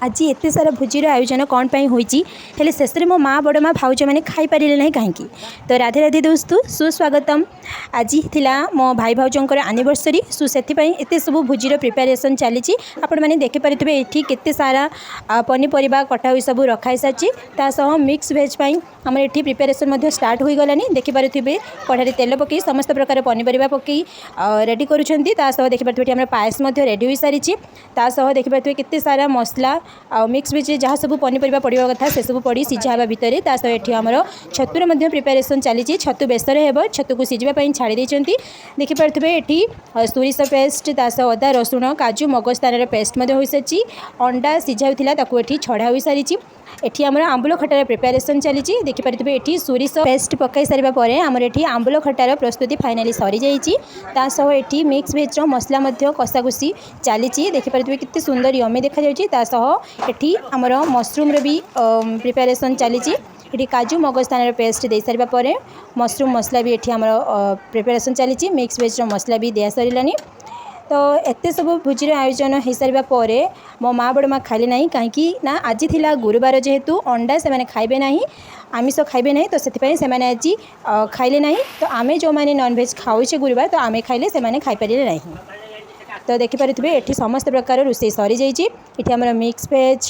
ଆଜି ଏତେ ସାରା ଭୋଜିର ଆୟୋଜନ କ'ଣ ପାଇଁ ହୋଇଛି, ହେଲେ ଶେଷରେ ମୋ ମା, ବଡ଼ ମା, ଭାଉଜମାନେ ଖାଇପାରିଲେ ନାହିଁ କାହିଁକି? ତ ରାଧେ ରାଧେ ଦୋସ୍ତ, ସୁସ୍ୱାଗତମ। ଆଜି ଥିଲା ମୋ ଭାଇ ଭାଉଜଙ୍କର ଆନିଭର୍ସରୀ। ସୋ ସେଥିପାଇଁ ଏତେ ସବୁ ଭୋଜିର ପ୍ରିପାରେସନ୍ ଚାଲିଛି। ଆପଣମାନେ ଦେଖିପାରୁଥିବେ, ଏଠି କେତେ ସାରା ପନିପରିବା କଟା ହୋଇ ସବୁ ରଖା ହେଇସାରିଛି। ତା ସହ ମିକ୍ସ ଭେଜ୍ ପାଇଁ ଆମର ଏଠି ପ୍ରିପାରେସନ୍ ମଧ୍ୟ ଷ୍ଟାର୍ଟ ହୋଇଗଲାଣି। ଦେଖିପାରୁଥିବେ, କଢ଼ାରେ ତେଲ ପକାଇ ସମସ୍ତ ପ୍ରକାର ପନିପରିବା ପକାଇ ରେଡ଼ି କରୁଛନ୍ତି। ତା ସହ ଦେଖିପାରୁଥିବେ, ଏଠି ଆମର ପାଏସ ମଧ୍ୟ ରେଡ଼ି ହୋଇସାରିଛି। ତା ସହ ଦେଖିପାରୁଥିବେ, କେତେ ସାରା ମସଲା ଆଉ ମିକ୍ସ ଭେଜ୍ରେ ଯାହା ସବୁ ପନିପରିବା ପଡ଼ିବା କଥା, ସେସବୁ ପଡ଼ି ସିଝା ହେବା ଭିତରେ। ତା ସହ ଏଠି ଆମର ଛତୁର ମଧ୍ୟ ପ୍ରିପାରେସନ୍ ଚାଲିଛି। ଛତୁ ବେସର ହେବ, ଛତୁକୁ ସିଝିବା ପାଇଁ ଛାଡ଼ି ଦେଇଛନ୍ତି। ଦେଖିପାରୁଥିବେ, ଏଠି ସୋରିଷ ପେଷ୍ଟ, ତା ସହ ଅଦା, ରସୁଣ, କାଜୁ, ମଗଜ ଦାନାର ପେଷ୍ଟ ମଧ୍ୟ ହୋଇସାରିଛି। ଅଣ୍ଡା ସିଝା ହୋଇଥିଲା, ତାକୁ ଏଠି ଛଡ଼ା ହୋଇସାରିଛି। ଏଠି ଆମର ଆମ୍ବୁଲ ଖଟାର ପ୍ରିପାରେସନ୍ ଚାଲିଛି। ଦେଖିପାରୁଥିବେ, ଏଠି ସୋରିଷ ପେଷ୍ଟ ପକାଇ ସାରିବା ପରେ ଆମର ଏଠି ଆମ୍ବୁଲ ଖଟାର ପ୍ରସ୍ତୁତି ଫାଇନାଲି ସରିଯାଇଛି। ତା ସହ ଏଠି ମିକ୍ସ ଭେଜ୍ର ମସଲା ମଧ୍ୟ କଷାକଷି ଚାଲିଛି। ଦେଖିପାରୁଥିବେ, କେତେ ସୁନ୍ଦର ୟମି ଦେଖାଯାଉଛି। ତା ସହ ଏଠି ଆମର ମସରୁମ୍ର ବି ପ୍ରିପାରେସନ୍ ଚାଲିଛି। ଏଠି କାଜୁ ମଗଜ ଦାନାର ପେଷ୍ଟ ଦେଇସାରିବା ପରେ ମସରୁମ୍ ମସଲା ବି ଏଠି ଆମର ପ୍ରିପାରେସନ୍ ଚାଲିଛି। ମିକ୍ସ ଭେଜ୍ର ମସଲା ବି ଦିଆ ସରିଲାଣି। ତ ଏତେ ସବୁ ଭୋଜିର ଆୟୋଜନ ହୋଇସାରିବା ପରେ ମୋ ମା, ବଡ଼ ମା ଖାଇଲେ ନାହିଁ କାହିଁକି ନା ଆଜି ଥିଲା ଗୁରୁବାର। ଯେହେତୁ ଅଣ୍ଡା ସେମାନେ ଖାଇବେ ନାହିଁ, ଆମିଷ ଖାଇବେ ନାହିଁ, ତ ସେଥିପାଇଁ ସେମାନେ ଆଜି ଖାଇଲେ ନାହିଁ। ତ ଆମେ ଯେଉଁମାନେ ନନଭେଜ୍ ଖାଉଛେ ଗୁରୁବାର, ତ ଆମେ ଖାଇଲେ, ସେମାନେ ଖାଇପାରିଲେ ନାହିଁ। ତ ଦେଖିପାରୁଥିବେ, ଏଠି ସମସ୍ତ ପ୍ରକାର ରୋଷେଇ ସରିଯାଇଛି। ଏଠି ଆମର ମିକ୍ସ ଭେଜ୍,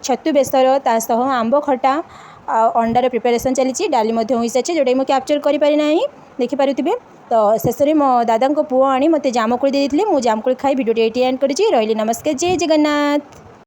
ଛତୁ ବେସର, ତା ସହ ଆମ୍ବ ଖଟା ଆଉ ଅଣ୍ଡାର ପ୍ରିପାରେସନ୍ ଚାଲିଛି। ଡାଲି ମଧ୍ୟ ହୋଇସାରିଛି, ଯେଉଁଟାକି ମୁଁ କ୍ୟାପଚର୍ କରିପାରି ନାହିଁ। ଦେଖିପାରୁଥିବେ। ତ ଶେଷରେ ମୋ ଦାଦାଙ୍କ ପୁଅ ଆଣି ମୋତେ ଜାମୁକୋଳି ଦେଇଥିଲେ। ମୁଁ ଜାମୁକୋଳି ଖାଇ ଭିଡ଼ିଓଟି ଏଇଠି ଏଣ୍ଡ କରିଛି। ରହିଲି, ନମସ୍କାର, ଜୟ ଜଗନ୍ନାଥ।